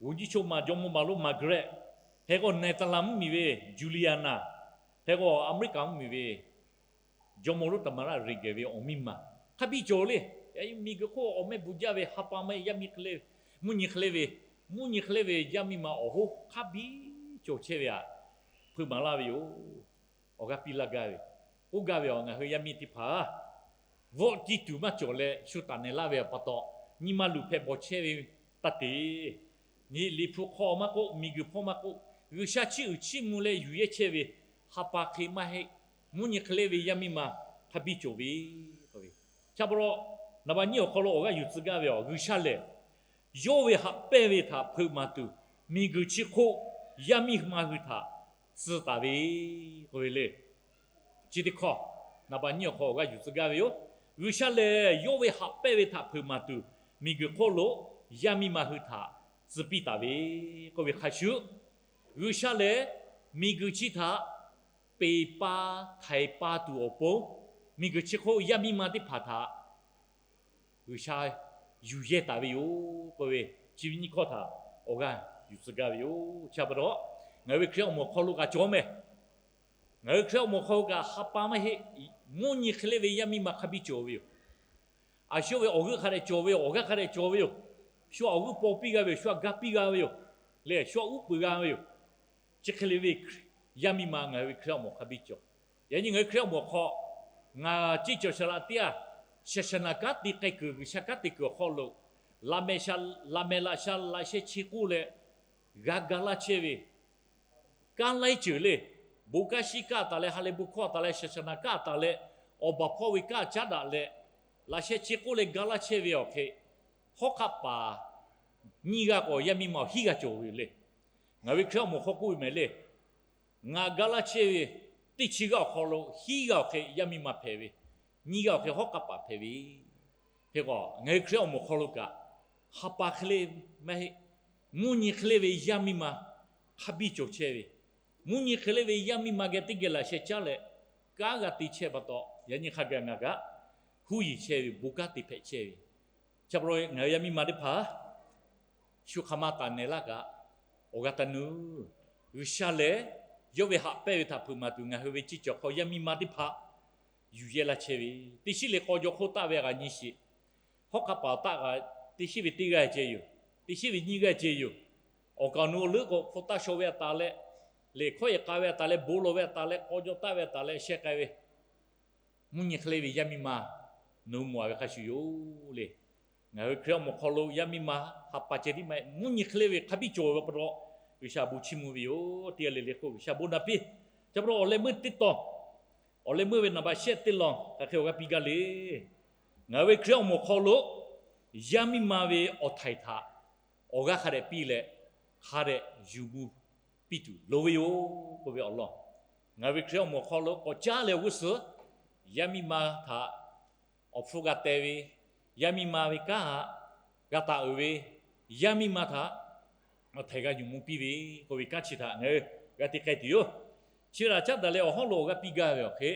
G'uˬ nyiˇ chaw ma jawˇmawˇ maˍ lonˉ Margaret, hk'e k'o Netherlands mvuhˇ miˬ ve Juliana, hk'e k'o America mvuhˇ miˬ ve jawˇmawˇ lonˉ သမ္မတ Reagan ve awˬ miˇ ma, hk'a biˇ cawˬ le. Miˬguiˬ hk'oˆ awˬ mehˆ bvuhꞈ jaˇ ve ha pa maˇ heˆ, yaˇ miˇ hk'e le, mvuhˇ nyi hk'e le ve, mvuhˇ nyi hk'e le ve yaˇ miˇ ma awˬ hoˉ hk'a biˇ cawˬ chehˇ ve htaꞈ hpeuꞈ maˍ laˇ ve yoˬ. Awˬ g'aˇ piˇ laˇ gaˇ ve, k'oˆ gaˇ ve, ngaˬ hui yaˇ miˇ teˇ hpaˍ vawˆ tiˇ tuˬ maˇ cawˬ leh shu taˍ nehˬ laˇ ve pa taw, nyi ma luˬ hpehꞈ bawˬ chehˇ ve taˇ te. Nyi liꞈ hpu hk'aw maˇ k'oˆ, miˬguiˬ hpawˇ maˇ k'oˆ, G'uiˬsha chiˇ uiˍ chiˇ mvuh leh yuˬ yehˇ chehˇ ve ha pa hk'e maˇ heˆ, mvuhˇ nyi hk'e le ve yaˇ miˇ ma hk'a biˇ cawˬ ve k'oˆ ve. Chi pa taw, naˍ baꞈ nyiˇ awˬ hk'aw lo awˬ g'aˇ yuˬ tcuh gaˇ ve, G'uiˬsha lehˬ yawˇ ve haꞈ pehnˇ ve htaꞈ hpeuꞈ maˍ tuˬ, miˬguiˬ chi hk'oˆ yaˇ miˇ ma hui htaꞈ tcuh taˍ ve k'oˆ ve le. Chi teˇ hkawˇ naˍ baꞈ nyiˇ awˬ hk'aw awˬ g'aˇ yuˬ tcuh gaˇ ve yoˬ. G'uiˬsha lehˬ yawˇ ve haꞈ pehnˇ ve htaꞈ hpeuꞈ maˍ tuˬ, miˬguiˬ hk'oˆ lo yaˇ miˇ ma hui htaꞈ tcuh piˇ taˍ ve k'oˆ ve hk'a shuˍ, G'uiˬsha lehˬ miˬguiˬ chi htaꞈ peˬ pa htaiˍ pa tuˬ awˬ pon, miˬguiˬ chi hk'oˆ yaˇ miˇ ma teˇ hpaˍ htaꞈ G'uiˬsha yuˬ yehˇ taˍ ve yoˬ k'oˆ ve, chi ve nyiˇ hkawˇ htaꞈ awˬ g'aˇ yuˬ tcuh gaˇ ve yoˬ. Chi pa taw, ngaˬ hui ve Hkriꞈ yaˇ awˬ moˍ awˬ hk'aw lo kaꞈ cawˬ mehˍ. Ngaˬ hui Hkriꞈ yaˇ awˬ moˍ awˬ hk'aw lo kaꞈ ha pa maˇ heˆ, mvuhˇ nyi hk'e le ve yaˇ miˇ ma hk'a biˇ cawˬ ve yoˬ. A shu ve awˬ g'euˆ hk'a dehꞈ cawˬ ve yoˬ, awˬ g'aˇ hk'a dehꞈ cawˬ ve yoˬ. Shu awˬ g'euˆ paw piˇ g'a ve yoˬ, shu a ga piˇ g'a ve yoˬ. Lehˬ shu a uˉ peunˍ g'a ve yoˬ. Chi hk'e le ve yaˇ miˇ ma ngaˬ hui ve Hkriꞈ yaˇ awˬ moˍ hk'a biˇ cawˬ. Yaꞈ nyi ngaˬ hui Hkriꞈ yaˇ awˬ moˍ awˬ hk'aw, ngaˬ ceˇ cawˬ shaˍ laꞈ teˇ g'aˇ, shaˍ shaˍ naˍ kanˉ te k'ai kuiˬ, G'uiˬsha kanˉ te kuiˬ awˬ hk'aw lo, laꞈ mehˍ laꞈ sha laꞈ sheh chi k'oˆ leh g'a ga laˇ chehˇ ve kanˉ laiˉ ceuˬ le, bon kanˉ shiˉ kanˉ taˍ leh, ha leh bon hkawˇ taˍ leh, shaˍ shaˍ naˍ kanˉ taˍ leh, awˬ baˬ hpawˇ ve kanˉ caˉ daꞈ leh, laꞈ sheh chi k'oˆ leh ga laˇ chehˇ ve awˬ hk'e, hawˉ hk'aˆ paˍ nyiˇ g'aˇ k'awꞈ yaˇ miˇ ma awˬ hiˉ g'a cawˬ ve yoˬ le. Ngaˬ ve Hkriꞈ yaˇ awˬ moˍ hk'aw k'oˆ ve mehˍ le. Ngaˬ ga laˇ chehˇ ve teˇ chi g'aˇ awˬ hk'aw lo hiˉ g'aˇ awˬ hk'e yaˇ miˇ ma hpehꞈ ve, nyiˇ g'aˇ awˬ hk'e hawˉ hk'aˆ paˍ hpehꞈ ve. Hk'e k'o, ngaˬ hui Hkriꞈ yaˇ awˬ moˍ hk'aw lo kaꞈ, ha pa hk'e le maˇ heˆ, mvuhˇ nyi hk'e le ve yaˇ miˇ ma hk'a biˇ cawˬ chehˇ ve, mvuhˇ nyi hk'e le ve yaˇ miˇ ma geh teˇ geh laꞈ sheh caˉ leh kanˉ g'a te chehˇ pa taw, yaꞈ nyi hk'a gaˬ ngaˬ kaꞈ huˉ yeˬ chehˇ ve, bon kanˉ te hpehꞈ chehˇ ve. Chi pa taw ngaˬ hui yaˇ miˇ ma teˇ hpaˍ shu hk'aˬ ma taˍ nehˬ laˇ kaꞈ, awˬ g'aˇ taˇ nuˇ. G'uiˬsha lehˬ yawˇ ve haꞈ pehnˇ ve htaꞈ hpeuꞈ maˍ tuˬ ngaˬ hui ve ceˇ cawˬ hk'aw yaˇ miˇ ma teˇ hpaˍ yuˬ yehˇ laˇ chehˇ ve, teˇ shiˉ leh k'aw jaw hk'oˆ taˆ ve g'a nyi sheˍ. Hawˉ hk'aˆ paˍ taˆ kaꞈ teˇ shiˉ ve teˇ g'aˇ ceh yoˬ, teˇ shiˉ ve nyiˇ g'aˇ ceh yoˬ. Awˬ kaˍ awˬ nu awˬ leuˉ k'o hpu taˇ shaw ve a taˍ leh, lehˬ hkawˇ yehˬ k'a ve a taˍ leh, bon lawˬ ve a taˍ leh, k'aw jaw taˆ ve a taˍ leh sheh k'ai ve, mvuhˇ nyi hk'e le ve yaˇ miˇ ma nawˬ hui mawˬ a ve hk'a shuˍ yoˬ le. Ngaˬ hui Hkriꞈ yaˇ awˬ moˍ hk'aw lo yaˇ miˇ ma ha pa ceh tiˉ maˇ heˆ, mvuhˇ nyi hk'e le ve hk'a biˇ cawˬ ve pa taw, G'uiˬsha bon chiˇ mvuh ve yoˬ. Teˇ g'aˇ le le k'o G'uiˬsha bon naꞈ piˇ. Chi pa taw awˬ leh meuˇ teˇ tawn, awˬ leh meuˇ ve naˍ baꞈ shehˆ teˇ lawn hk'aˬ hk'e awˬ g'aˇ piˇ gaˇ le. Ngaˬ hui ve Hkriꞈ yaˇ awˬ moˍ hk'aw lo yaˇ miˇ ma ve awˬ htaiˍ htaꞈ awˬ g'aˇ hk'a dehꞈ piˇ leh, hk'a dehꞈ yuˬ mvuh piˇ tuˬ loˍ ve yoˬ k'oˆ ve awˬ lawn, ngaˬ hui ve Hkriꞈ yaˇ awˬ moˍ hk'aw lo k'awꞈ caˉ leh awˬ g'uˇ suhˍ yaˇ miˇ ma htaꞈ awˬ hpfuhˇ g'a teh ve, yaˇ miˇ ma ve kanˉ htaꞈ g'a taˍ uiˍ ve, yaˇ miˇ ma htaꞈ awˬ htaiˍ g'a yuˬ mvuh piˇ ve k'oˆ ve kanˉ chi htaꞈ ngaˬ hui g'a te k'ai tuˬ yoˬ. Chi htaꞈ caˉ daꞈ leh awˬ hawˉ lo awˬ g'aˇ piˇ gaˇ ve awˬ hk'e,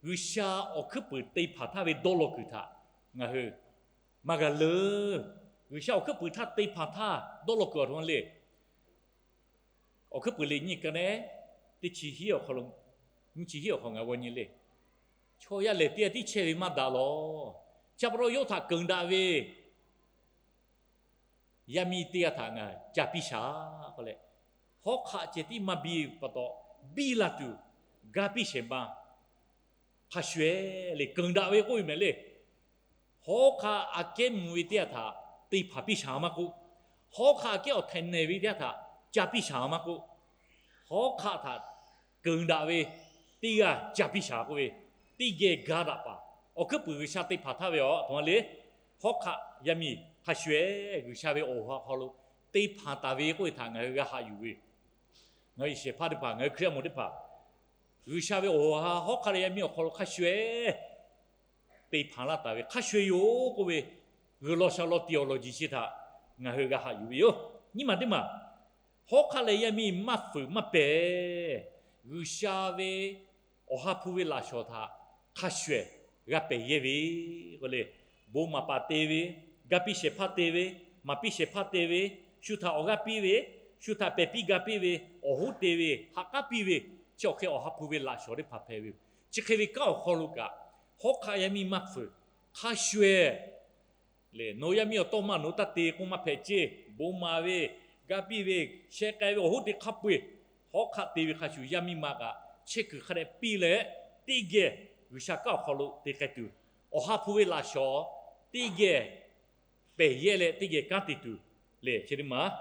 G'uiˬsha awˬ hkuiˉ puiˍ te hpanˍ htaˇ ve dawˇ law kuiˬ htaꞈ ngaˬ hui maˇ g'a leuˉ. G'uiˬsha awˬ hkuiˉ puiˍ htaˇ te hpanˍ htaˇ dawˇ law kuiˬ awˬ htoꞈ ma le. Awˬ hkuiˉ puiˍ liꞈ nyiˇ ka nehˉ teˇ chi hiˉ awˬ hk'aw lo, nyiˇ chi hiˉ awˬ hk'aw ngaˬ g'aw nyi le. Chaw yaˇ lehˬ teˇ g'aˇ tiˉ chehˇ ve maˇ daꞈ lawˬ. Chi pa taw yawˇ htaꞈ keunˍ daꞈ ve yaˇ miˇ teˇ g'aˇ htaꞈ ngaˬ ca piˇ shaˍ k'oˆ leh, hawˉ hk'aˆ ceh tiˉ maˇ biˇ pa taw, biˇ la tuˬ ga piˇ shehˍ ma hk'a shuˍ-eˬ le, keunˍ daꞈ ve k'oˆ ve mehˍ le. Hawˉ hk'aˆ aꞈ kehˉ mvuh ve teˇ g'aˇ htaꞈ te hpanˍ piˇ shaˍ maˇ k'oˆ, hawˉ hk'aˆ aꞈ kehˉ awˬ htaiˍ nehˬ ve teˇ g'aˇ htaꞈ ca piˇ shaˍ maˇ k'oˆ, hawˉ hk'aˆ htaꞈ keunˍ daꞈ ve teˇ g'aˇ ca piˇ shaˍ k'oˆ ve, teˇ geh ga daꞈ paˍ awˬ hkuiˉ puiˍ G'uiˬsha te hpanˍ htaˇ ve awˬ htoꞈ ma le. Hawˉ hk'aˆ yaˇ miˇ hk'a shuˍ-eˬ G'uiˬsha ve awˬ ha hk'aw lo te hpanˍ taˍ ve k'oˆ ve htaꞈ ngaˬ hui g'a haꞈ yuˬ ve, ngaˬ hui shehˍ hpaˇ teˇ hpaˍ, ngaˬ hui Hkriꞈ yaˇ awˬ moˍ teˇ hpaˍ, G'uiˬsha ve awˬ ha hawˉ hk'aˆ leh yaˇ miˇ awˬ hk'aw lo hk'a shuˍ-eˬ te hpanˍ laˇ taˍ ve hk'a sho-eˬ yoˬ k'oˆ ve, g'uiˬ law sha law theology chi htaꞈ ngaˬ hui g'a haꞈ yuˬ ve yoˬ. Nyiˇ maˬ teˇ maˬ, hawˉ hk'aˆ leh yaˇ miˇ maˇ fuiˍ maˇ pehˍ, G'uiˬsha ve Awˬ ha hpu ve laꞈ shawnˍ htaꞈ hk'a sho-eˬ g'a pehˬ yehˇ ve k'o le, bon maˍ paˍ te ve, ga piˇ shehˍ hpaˇ te ve, maˍ piˇ shehˍ hpaˇ te ve, shu htaꞈ awˬ g'aˇ piˇ ve, shu htaꞈ pehˬ piˇ ga piˇ ve, awˬ hoˉ te ve, ha k'aˉ piˇ ve, chi awˬ hk'e Awˬ ha hpu ve laꞈ shawnˍ teˇ hpaˍ hpehꞈ ve yoˬ. Chi hk'e ve kanˉ awˬ hk'aw lo kaꞈ, hawˉ hk'aˆ yaˇ miˇ maˇ fuiˍ, hk'a sho-eˬ le, nawˬ yaˇ miˇ awˬ tawˇ maˇ nawˬ taˇ te k'oˆ maˇ hpehꞈ ceˇ. Bon maˍ ve, ga piˇ ve, sheh k'ai ve, awˬ hoˉ te hk'a peu-eˬ, hawˉ hk'aˆ te ve hk'a shuˍ yaˇ miˇ ma kaꞈ chehˇ kuiˬ hk'a dehꞈ piˇ leh, teˇ geh G'uiˬsha kanˉ awˬ hk'aw lo te k'ai tuˬ, Awˬ ha hpu ve laꞈ shawnˍ teˇ geh pehˬ yehˇ leh teˇ geh kanˉ te tuˬ le, chi teˇ maˬ.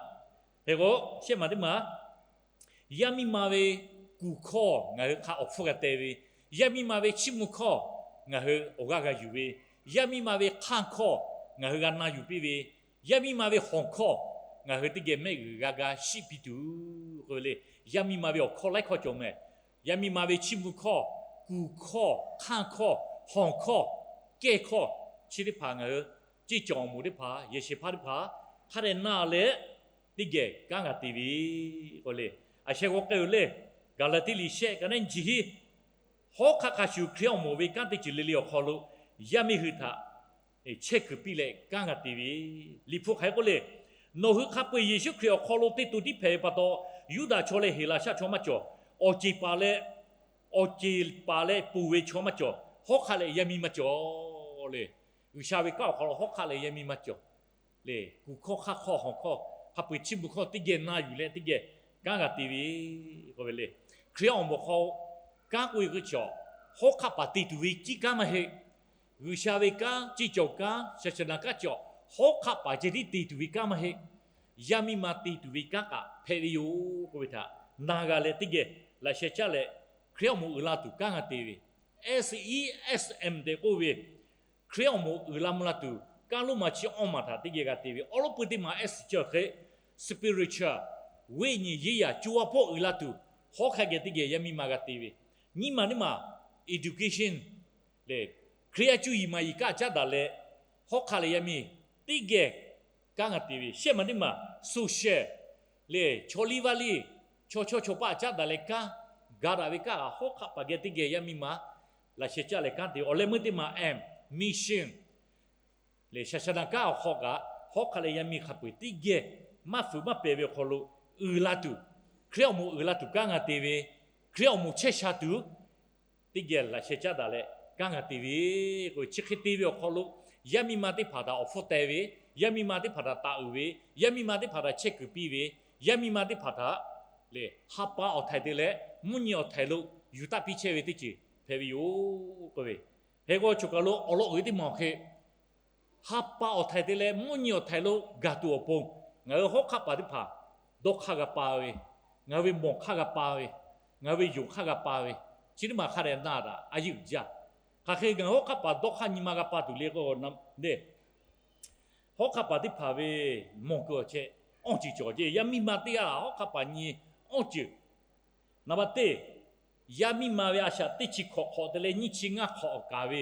Hk'e k'o, shehˆ maˬ teˇ maˬ, yaˇ miˇ ma ve kuˬ hkawˇ ngaˬ hui hk'a awˬ hpfuhˇ g'a te ve, yaˇ miˇ ma ve chiˇ mvuh hkawˇ ngaˬ hui awˬ g'aˇ g'a yuˬ ve, yaˇ miˇ ma ve hk'aˇ hkawˇ ngaˬ hui g'a na yuˬ piˇ ve, yaˇ miˇ ma ve hawˬ hkawˇ ngaˬ hui teˇ geh mehˆ g'uiˬ g'a ga shiˆ piˇ tuˬ k'oˆ ve le. Yaˇ miˇ ma ve awˬ hkawˇ laiˉ hkawˇ cawˬ mehˍ. Yaˇ miˇ ma ve chiˇ mvuh hkawˇ, kuˬ hkawˇ, hk'aˇ hkawˇ, hawˬ hkawˇ, kehˇ hkawˇ, chi teˇ hpaˍ ngaˬ hui ceˇ cawˬ awˬ moˍ teˇ hpaˍ, yehˬ shehˍ hpaˇ teˇ hpaˍ hk'a dehꞈ na leh, teˇ geh kanˉ g'a te ve k'o le. A sheh g'aw k'ai-oˬ le, Gaˍlaˍtiˆ liꞈ shehˆ ka neˉ nyiˇ chi hiˉ, hawˉ hk'aˆ hk'a shuˍ Hkriꞈ awˬ moˍ ve kanˉ teˇ ceuˬ le le awˬ hk'aw lo yaˇ miˇ hui htaꞈ chehˇ kuiˬ piˇ leh kanˉ g'a te ve, Liꞈ hpu hk'aˬ hk'e k'oˆ le, nawˬ hui hk'a peu-eˬ Yeˍsuˆ Hkriꞈ awˬ hk'aw lo te to tiˉ hpehꞈ ve pa taw, Yuˇdaꞈ chaw leh Heˍlaˍsaˆ chaw maˇ cawˬ, awˬ ceˬ paˍ leh, awˬ ceˬ paˍ leh ponˬ ve chaw maˇ cawˬ, hawˉ hk'aˆ leh yaˇ miˇ maˇ cawˬ le. G'uiˬsha ve kanˉ awˬ hk'aw lo hawˉ hk'aˆ leh yaˇ miˇ maˇ cawˬ le. Kuˬ hkawˇ, hk'aˇ hkawˇ, hawˬ hkawˇ, hk'a peu-eˬ chiˇ mvuh hkawˇ teˇ geh na yuˬ leh teˇ geh kanˉ g'a te ve k'oˆ ve le. Hkriꞈ awˬ moˍ hk'aw kanˉ k'oˆ ve k'o, chaw hawˉ hk'aˆ paˍ te tuˬ ve kiˇ kanˉ maˇ heˆ. G'uiˬsha ve kanˉ, ceˇ cawˬ kanˉ, shaˍshaˍnaˍ kanˉ cawˬ, hawˉ hk'aˆ paˍ ceh tiˉ te tuˬ ve kanˉ maˇ heˆ. Yaˇ miˇ ma te tuˬ ve kanˉ kaꞈ hpehꞈ ve yoˬ k'oˆ ve htaꞈ na g'a leh teˇ geh laꞈ sheh caˇ leh, Hkriꞈ awˬ moˍ uiˍ la tuˬ kanˉ g'a te ve, S E S M tehꞈ k'oˆ ve, Hkriꞈ awˬ moˍ uiˍ la mvuh la tuˬ, kanˉ lonˉ ma chi awˇ maˬ htaꞈ teˇ geh g'a te ve, awˉ lawˉ pui teˇ maˬ S ceuˬ hk'e, spiritual, viˉ nyi yeˇ yaꞈ co a hpawˇ uiˍ la tuˬ, hawˉ hk'aˆ geh teˇ geh yaˇ miˇ ma g'a te ve, nyiˇ maˬ teˇ maˬ education le, Hkriꞈ yaˇ cuˇ yiˍ maˍ yiˍ kaꞈ caˉ daꞈ leh, hawˉ hk'aˆ leh yaˇ miˇ teˇ geh kanˉ g'a te ve, shehˆ maˬ teˇ maˬ social le, chaw liˇ vaˇ liˇ, chaw chaw chaw paˆ caˉ daꞈ leh kanˉ ga daꞈ ve kanˉ kaꞈ hawˉ hk'aˆ paˍ geh teˇ geh yaˇ miˇ ma laꞈ sheh caˇ leh kanˉ te ve. Awˬ leh meuˇ teˇ maˬ M, mission le, shaˍshaˍnaˍ kanˉ awˬ hk'aw kaꞈ hawˉ hk'aˆ leh yaˇ miˇ hk'a peu-eˬ teˇ geh maˇ fuiˍ maˇ pehˍ ve awˬ hk'aw lo uiˍ la tuˬ, Hkriꞈ awˬ moˍ uiˍ la tuˬ kanˉ g'a te ve, Hkriꞈ awˬ moˍ chehˇ sha tuˬ teˇ geh laꞈ sheh caˉ daꞈ leh kanˉ g'a te ve k'o, chi hk'e te ve awˬ hk'aw lo yaˇ miˇ ma teˇ hpaˍ htaꞈ awˬ hpfuhˇ teh ve, yaˇ miˇ ma teˇ hpaˍ htaꞈ taˍ uiˍ ve, yaˇ miˇ ma teˇ hpaˍ htaꞈ chehˇ kuiˬ piˇ ve, yaˇ miˇ ma teˇ hpaˍ htaꞈ le ha pa awˬ htaiˍ te leh mvuhˇ nyi awˬ htaiˍ lo yuˬ taˆ piˇ chehˇ ve teˇ ceuˬ hpehꞈ ve yoˬ k'oˆ ve. Hk'e k'o, choˬ kaˬ lo awˬ lawn uiˍ ve teˇ maˬ awˬ hk'e, ha pa awˬ htaiˍ te leh mvuhˇ nyi awˬ htaiˍ lo gaˬ tuˬ awˬ pon, ngaˬ hui hawˉ hk'aˆ paˍ teˇ hpaˍ dawˇ hk'aˇ g'a pa ve, ngaˬ hui ve mawˬ hk'aˇ g'a pa ve, ngaˬ hui ve yonˍ hk'aˇ g'a pa ve, chi teˇ maˬ hk'a dehꞈ na daꞈ a yeˇ uiˍ jaˇ. Hk'aˬ hk'e ngaˬ hui hawˉ hk'aˆ paˍ dawˇ hk'aˇ nyi ma g'a pa tuˬ le k'o, le, hawˉ hk'aˆ paˍ teˇ hpaˍ ve mawˬ kuiˬ awˬ chehˇ awˇ ceuˬ cawˬ ceˇ. Yaˇ miˇ ma teˇ g'aˇ hawˉ hk'aˆ paˍ nyi awˇ ceuˬ. Naˍ baˬ teˇ, yaˇ miˇ ma ve a shaꞈ teˇ chi hkawꞈ hk'awꞈ te leh nyiˇ chi ngaˇ hk'awꞈ kaˍ ve,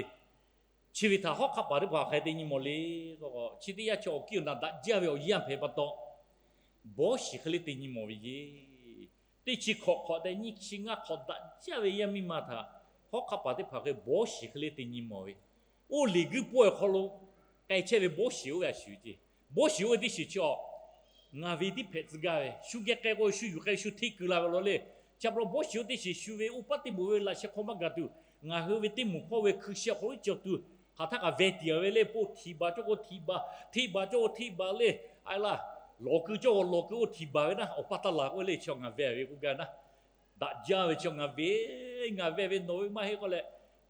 chi ve htaꞈ hawˉ hk'aˆ paˍ teˇ hpaˍ hk'a te nyi mawˬ le k'o, chi teˇ yanˇ chi awˬ kiˇ awˬ naˬ daꞈ jaˇ ve awˬ yanˇ hpehꞈ pa taw, bawˇ shiˍ hk'e le te nyi mawˬ ve yeˬ. Teˇ chi hkawꞈ hk'awꞈ te nyiˇ chi ngaˇ hk'awꞈ daꞈ jaˇ ve yaˇ miˇ ma htaꞈ hawˉ hk'aˆ paˍ teˇ hpaˍ hk'e bawˇ shiˍ hk'e le te nyi mawˬ ve, oˇ liꞈ guiˇ pawehˇ awˬ hk'aw lo k'ai chehˇ ve bawˇ shiˍ oˇ ve a shuˍ ceˇ. Bawˇ shiˍ oˇ ve teˇ shiˍ chi a, ngaˬ ve tiˉ hpehꞈ tcuh gaˇ ve, shu geh k'ai k'o shu yuˬ k'ai shu hteˇ keu la ve law le. Chi pa taw bawˇ shiˍ oˇ teˇ shiˍ shu ve oˇ paˉ teˇ moˍ ve laꞈ sheh hk'aw maˇ gaˬ tuˬ, ngaˬ hui ve teˇ moˍ hkawˇ ve hkui sheh hk'aw lo cawˬ tuˬ, hk'aˬ htaˇ kaꞈ veh tiˍ ve le. Poˆ htiˍ baˬ cawˇ k'o htiˍ baˬ, hteˇ baˬ cawˇ k'o hteˇ baˬ le. A laˬ, lawˬ keu cawˇ k'o lawˬ keu k'o htiˍ baˬ ve naˉ, awˬ pa taˇ laˬ k'oˆ ve le. Chi ngaˬ veh ve k'oˆ gaˇ naˉ, daꞈ jaˇ ve chi ngaˬ ve, ngaˬ veh ve nawˬ ve maˇ heˆ k'oˆ leh,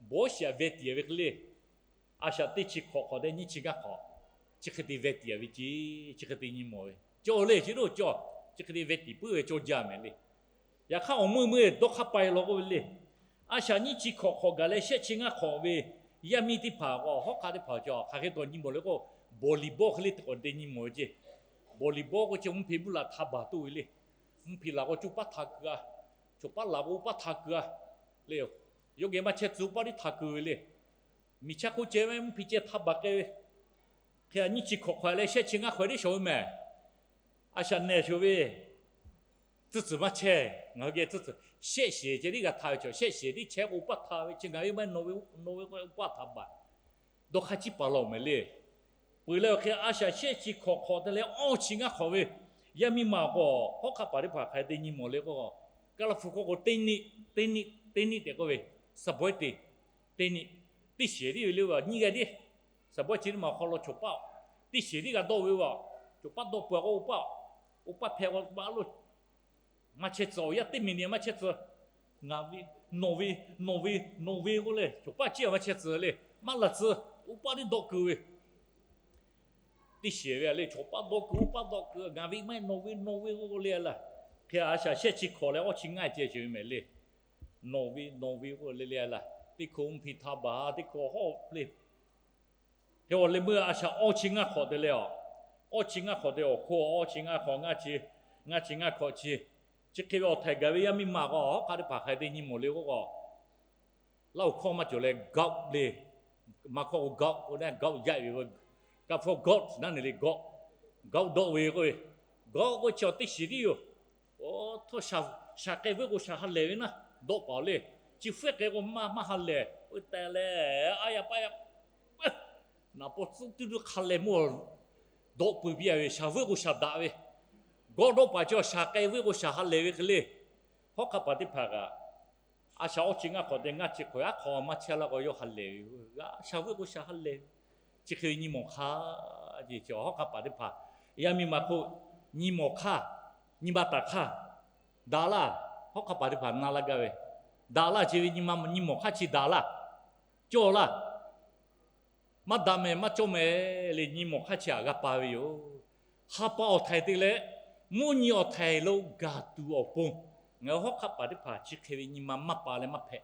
bawˇ shiˍ a veh tiˍ ve hk'e le. A shaꞈ teˇ chi hkawꞈ hk'awꞈ te nyiˇ chi gaˇ hk'awꞈ, chi hk'e te veh tiˍ ve ceˇ, chi hk'e te nyi mawˬ ve cawˇ le. Chi doˆ cawˇ, chi hk'e te veh tiˍ puiˉ ve cawˇ jaˇ mehˍ le. Yaꞈ hk'aˇ awˬ meuˇ meuˇ dawˇ hk'aˇ pai law k'oˆ ve le. A shaꞈ nyiˇ chi hkawꞈ hk'awꞈ gaˬ leh shehˆ chi ngaˇ hk'awꞈ ve yaˇ miˇ teˇ hpaˍ k'o, hawˉ hk'aˆ teˇ hpaˍ cawˬ hk'aˬ hk'e taw nyi mawˬ le k'o, bawˬ liˍ bawˇ hk'e le teˇ k'awꞈ te nyi mawˬ ve ceˇ. Bawˬ liˍ bawˇ k'o chi mvuhˇ hpeꞈ mvuhˇ laˬ htaꞈ baˬ toˆ ve le. Mvuhˇ hpeꞈ laˬ k'o coˇ paˉ htaꞈ keu a, coˬ paˉ laˬ k'o oˇ paˉ htaꞈ keu a le. Yawˇ geh maˇ chehˇ tcuh oˇ paˉ tiˉ htaꞈ keu ve le. Miˬ chaˇ hk'oˆ ceh ve mvuhˇ hpi ceh htaˇ baˬ k'ai ve, hk'e a nyiˇ chi hkawꞈ hk'awꞈ leh shehˆ chi ngaˇ hk'awꞈ tiˉ shawˍ ve mehˍ. A shaꞈ nehˬ shawˍ ve, tcuhˇ tcuhˬ maˇ chehˇ, ngaˬ hui geh tcuhˇ tcuhˬ shehˆ shehˍ ceh tiˉ g'a htaꞈ ve chaw, shehˆ shehˍ tiˉ chehˇ k'o, oˇ paˇ htaꞈ ve chi ngaˬ hui maˇ nawˬ ve, nawˬ ve k'o oˇ paˇ htaꞈ baˬ. Dawˇ hk'aˇ ciˉ paˍ laˬ mehˍ le. Peuˬ leh awˬ hk'e a shaꞈ shehˆ chi hkawꞈ hk'awꞈ te leh awˇ chi ngaˇ hk'awꞈ ve, yaˇ miˇ ma k'o, hawˉ hk'aˆ paˍ teˇ hpaˍ hk'a te nyi mawˬ le k'o, Kaˇlaˇ hpu hk'oˆ k'o teˇ niˆ, teˇ niˆ, teˇ niˆ tehꞈ k'oˆ ve, suhˍ bawehˇ teˇ, teˇ niˆ, teˇ shehˍ tiˉ ve le, nyiˇ g'aˇ tiˉ, suhˍ bawehˇ chi teˇ ma awˬ hk'aw lo chaw paˆ teˇ shehˍ tiˉ g'a dawˇ ve, chaw paˆ dawˇ peuˬ k'o, oˇ paˇ, oˇ paˇ hpehꞈ k'o, maˇ chehˇ tcuh, awˬ yaˇ teˇ miˬ niꞈ maˇ chehˇ tcuh. Ngaˬ ve, nawˬ ve, nawˬ ve, nawˬ ve k'oˆ le, chaw paˇ ciˉ maˇ chehˇ tcuh le, maˇ laˬ tcuh. Oˇ paˇ tiˉ dawˇ kuiˬ ve, teˇ shehˍ ve le, chaw paˇ dawˇ kuiˬ, oˇ paˇ dawˇ kuiˬ, ngaˬ ve maˇ heˆ, nawˬ ve, nawˬ ve k'oˆ le laˇ. Hk'e a shaꞈ shehˆ chi hkawꞈ leh awˇ chi ngaˇ ceh shawˍ ve mehˍ le. Nawˬ ve, nawˬ ve k'oˆ le le laˇ. Teˇ hkawꞈ mvuhˇ hpi htaˇ baˬ, teˇ hkawꞈ hawˉ le. Hk'e awˬ leh meuˇ a shaꞈ awˇ chi ngaˇ hk'awꞈ te leh a, awˇ chi ngaˇ hk'awꞈ te awˬ hk'oˆ awˇ chi ngaˇ hk'awꞈ, ngaˇ chi, ngaˇ chi ngaˇ hk'awꞈ chi, chi hk'e ve awˬ htaiˍ gaˬ ve yaˇ miˇ ma k'o, hawˉ hk'aˆ teˇ hpaˍ hk'a te nyi mawˬ le k'o k'o, Laˇ huˍ hkawˇ maˇ cawˬ leh gawˆ le, Manˇ hkawˇ k'o gawˆ k'o, gawˆ yaꞈ ve, ka hpfuhˇ gawˆ naˉ ne le gawˆ, gawˆ dawˆ ve k'oˆ ve, gawˆ k'oˆ chi awˬ teˇ shiˍ tiˉ yoˬ. Oˇ htawˇ shaˍ k'ai veuˆ k'o shaˍ ha lehˬ ve naˉ dawˆ paˍ le. Chi fuiˉ k'ai k'o maˇ maˇ ha lehˬ k'oˆ tehꞈ leh, a yaꞈ paˇ yaꞈ, naˍ paw tcuhˉ tuˇ tuˇ hk'a lehˬ mawˇ dawˆ peuˬ piˇ a ve, shaˍ veuˆ k'o shaˍ daꞈ ve, gawˆ dawˆ paˍ chi awˬ shaˍ k'ai veuˆ k'o shaˍ ha lehˬ ve hk'e le. Hawˉ hk'aˆ paˍ teˇ hpaˍ kaꞈ, a shaꞈ awˇ chi ngaˇ hk'awꞈ te ngaˇ chi hk'awꞈ aˉ hk'aw maˇ chehˇ laˇ k'o yawˇ ha lehˬ ve, shaˍ veuˆ k'o shaˍ ha lehˬ ve, chi hk'e ve nyi mawˬ hk'aˇ, hawˉ hk'aˆ paˍ teˇ hpaˍ, yaˇ miˇ ma hk'oˆ nyi mawˬ hk'aˇ, nyi ma taˍ hk'aˇ, daꞈ laˇ. Hawˉ hk'aˆ paˍ teˇ hpaˍ na laˇ gaˇ ve, daꞈ laˇ, chi ve nyi ma nyi mawˬ hk'aˇ chi daꞈ laˇ, cawˇ laˇ. Maˇ daꞈ mehˍ maˇ cawˇ mehˍ le, nyi mawˬ hk'aˇ chi htaꞈ g'a pa ve yoˬ. Ha pa awˬ htaiˍ te leh, mvuhˇ nyi awˬ htaiˍ lo gaˬ tuˬ awˬ pon, ngaˬ hui hawˉ hk'aˆ paˍ teˇ hpaˍ chi hk'e ve nyi ma maˇ pa leh maˇ hpehꞈ.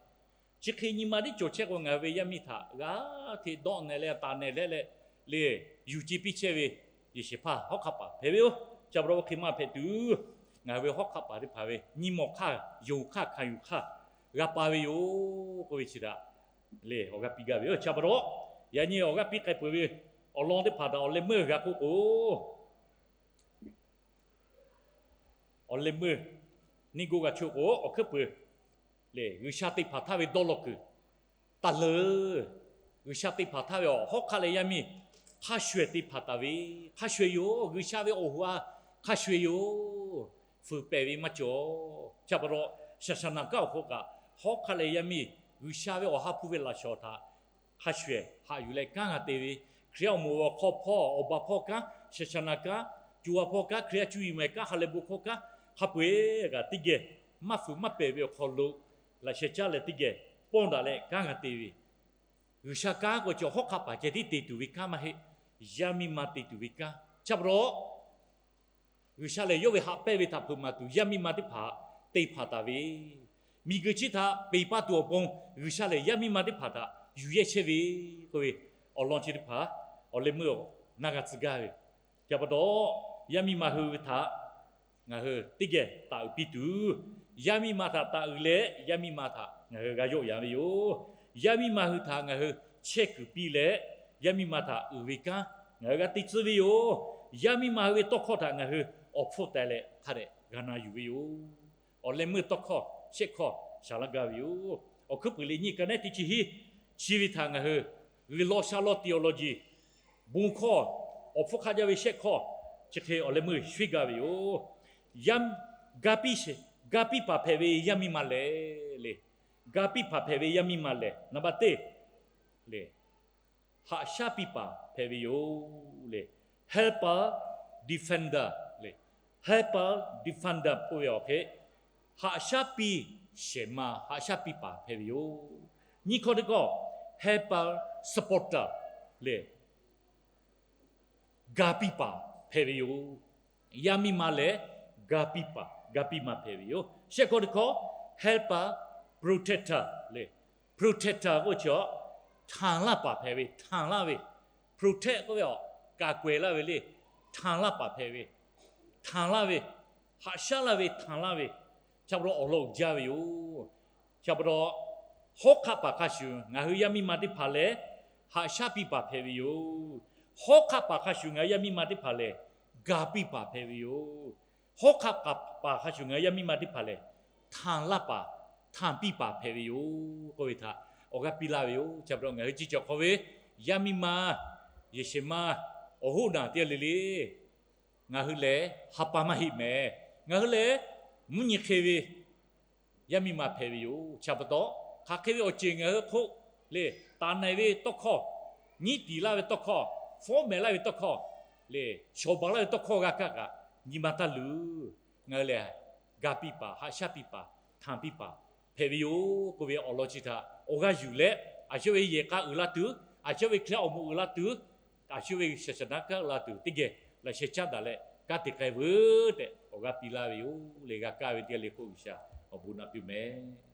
Chi hk'e nyi ma tiˉ cawˬ chehˇ k'o, ngaˬ hui ve yaˇ miˇ htaꞈ g'a hteꞈ dawˆ nehˬ leh taˍ nehˬ leh leh, le, yuˬ ce piˇ chehˇ ve, Yeˍsuˆ hpaˇ hawˉ hk'aˆ paˍ hpehꞈ ve yoˬ. Chi pa taw oˇ hk'e maˇ hpehꞈ tuˬ, ngaˬ hui ve hawˉ hk'aˆ paˍ teˇ hpaˍ ve nyi mawˬ hk'aˇ, yonˍ hk'aˇ, hkanˍ yuˬ hk'aˇ g'a pa ve yoˬ k'oˆ ve chi htaꞈ le awˬ g'aˇ piˇ gaˇ ve yoˬ. Chi pa taw, yaꞈ nyi awˬ g'aˇ piˇ k'ai peuˬ ve awˬ lawn teˇ hpaˍ htaꞈ awˬ leh meuˇ g'a k'oˆ k'o, awˬ leh meuˇ neˇ goˇ g'a choˆ k'o, awˬ hkuiˉ peuˬ le, G'uiˬsha te hpanˍ htaˇ ve dawˇ law kuiˬ taˇ leuˬ. G'uiˬsha te hpanˍ htaˇ ve awˬ hawˉ hk'aˆ leh yaˇ miˇ hk'a shuˍ shuˍ te hpanˍ taˍ ve, hk'a shuˍ shuˍ yoˬ. G'uiˬsha ve awˬ ha hk'a shuˍ shuˍ yoˬ. Fuiˍ pehˍ ve maˇ cawˬ. Chi pa taw, shaˍshaˍnaˍ kanˉ awˬ hk'aw kaꞈ, hawˉ hk'aˆ leh yaˇ miˇ G'uiˬsha ve awˬ ha hpu ve laꞈ shawˍ htaꞈ hk'a shuˍ shuˍ haꞈ yuˬ leh kanˉ g'a te ve, Hkriꞈ yaˇ awˬ moˍ awˬ hk'aw hpawˇ awˬ ba hpawˇ kanˉ, shaˍshaˍnaˍ kanˉ, co ha hpawˇ kanˉ, Hkriꞈ yaˇ cuˇ yiˍ mehˍ kanˉ, ha lehˬ bon hkawˇ kanˉ, hk'a peu-eˬ kaꞈ teˇ geh maˇ fuiˍ maˇ pehˍ ve awˬ hk'aw lo laꞈ sheh caˉ leh teˇ geh pawˇ daꞈ leh kanˉ g'a te ve, G'uiˬsha kanˉ k'o chi hawˉ hk'aˆ paˍ ceh tiˉ te tuˬ ve kanˉ maˇ heˆ. Yaˇ miˇ ma te tuˬ ve kanˉ. Chi pa taw, G'uiˬsha lehˬ yawˇ ve haꞈ pehnˇ ve htaꞈ hpeuꞈ maˍ tuˬ yaˇ miˇ ma teˇ hpaˍ te hpanˍ taˍ ve, miˬguiˬ chi htaꞈ peˬ pa tuˬ awˬ pon G'uiˬsha lehˬ yaˇ miˇ ma teˇ hpaˍ htaꞈ yuˬ yehˇ chehˇ ve k'oˆ ve awˬ lawn chi teˇ hpaˍ awˬ leh meuˇ na g'a tcuh gaˇ ve. Chi pa taw, yaˇ miˇ ma hui ve htaꞈ ngaˬ hui teˇ geh taˍ uiˍ piˇ tuˬ, yaˇ miˇ ma htaꞈ taˍ uiˍ leh yaˇ miˇ ma htaꞈ ngaˬ hui g'a yawˆ yan ve yoˬ. Yaˇ miˇ ma hui htaꞈ ngaˬ hui chehˇ kuiˬ piˇ leh, yaˇ miˇ ma htaꞈ uiˍ ve kanˉ ngaˬ hui g'a te tcuh ve yoˬ. Yaˇ miˇ ma hui ve tawˇ hkawˇ htaꞈ ngaˬ hui awˬ hpfuhˇ teh leh hk'a dehꞈ g'a na yuˬ ve yoˬ. Awˬ leh meuˇ tawˇ hkawˇ shehˆ hkawˇ shaˍ laˇ gaˇ ve yoˬ. Awˬ hkuiˉ puiˍ le nyi ka nehˉ teˇ chi hiˉ, chi ve htaꞈ ngaˬ hui G'uiˬ law sha law theology bon hkawˇ, awˬ hpfuhˇ hk'a jaˇ ve shehˆ hkawˇ chi hk'e awˬ leh meuˇ shehˍ gaˇ ve yoˬ. Yaˇ, ga piˇ, ga piˇ paˍ hpehꞈ ve yaˇ miˇ ma lehˬ le, ga piˇ paˍ hpehꞈ ve yaˇ miˇ ma lehˬ, naˍ baˬ teˇ le, haꞈ shaˉ piˇ paˍ hpehꞈ ve yoˬ le. Helper, defender le. Helper, defender k'oˆ ve awˬ hk'e, haꞈ shaˉ piˇ shehˍ ma, haꞈ shaˉ piˇ paˍ hpehꞈ ve yoˬ. Nyiˇ hkawˇ teˇ hkawˇ, helper, supporter le, ga piˇ paˍ hpehꞈ ve yoˬ. Yaˇ miˇ ma lehˬ, ga piˇ paˍ, ga piˇ ma hpehꞈ ve yoˬ. Shehˆ hkawˇ teˇ hkawˇ, helper, protector le. Protector k'oˆ chi a, htanˍ laˇ paˍ hpehꞈ ve, htanˍ laˇ ve. Protect k'oˆ ve a, kaˍ k'awehˍ laˇ ve le. Htanˍ laˇ paˍ hpehꞈ ve, htanˍ laˇ ve, haꞈ shaˉ laˇ ve, htanˍ laˇ ve. Chi pa taw awˬ lawn uiˍ jaˇ ve yoˬ. Chi pa taw, hawˉ hk'aˆ paˍ hk'a shuˍ ngaˬ hui yaˇ miˇ ma teˇ hpaˍ lehˬ, haꞈ shaˉ piˇ paˍ hpehꞈ ve yoˬ. Hawˉ hk'aˆ paˍ hk'a shuˍ ngaˬ hui yaˇ miˇ ma teˇ hpaˍ lehˬ, ga piˇ paˍ hpehꞈ ve yoˬ. Hawˉ hk'aˆ paˍ hk'a shuˍ ngaˬ hui yaˇ miˇ ma teˇ hpaˍ lehˬ, htanˍ laˇ paˍ, htanˍ piˇ paˍ hpehꞈ ve yoˬ k'oˆ ve htaꞈ awˬ g'aˇ piˇ laˇ ve yoˬ. Chi pa taw ngaˬ hui chi cawˬ hk'aw ve yaˇ miˇ ma, yehˬ shehˍ ma, awˬ hoˉ naˬ teˇ g'aˇ le le, ngaˬ hui lehˬ ha pa maˇ heˆ mehˍ. Ngaˬ hui lehˬ mvuhˇ nyi hk'e ve yaˇ miˇ ma hpehꞈ ve yoˬ. Chi pa taw, hk'aˬ hk'e ve awˬ ceuˬ ngaˬ hui hk'oˆ le, taˍ na-e ve tawˇ hkawˇ, nyiˉ tiˍ laˇ ve tawˇ hkawˇ, fawˉ mehˍ laˇ ve tawˇ hkawˇ le, shawˍ baˬ laˇ ve tawˇ hkawˇ g'a kaˇ kaꞈ nyi ma taˇ luˬ. Ngaˬ hui lehˬ ga piˇ paˍ, haꞈ shaˉ piˇ paˍ, htanˍ piˇ paˍ hpehꞈ ve yoˬ k'oˆ ve awˬ lawn chi htaꞈ awˬ g'aˇ yuˬ leh, a shu ve yehˬ k'a uiˍ la tuˬ, a shu ve hkriꞈ awˬ moˍ uiˍ la tuˬ, a shu ve shaˍ shaˍ naˉ kaˉ la tuˬ teˇ geh laꞈ sheh caˉ daꞈ leh kanˉ te k'ai veuˬ tehꞈ awˬ g'aˇ piˇ laˇ ve yoˬ. Leh g'a kaˇ ve teˇ g'aˇ le hk'oˆ G'uiˬsha awˬ bon naꞈ piˇ mehˍ.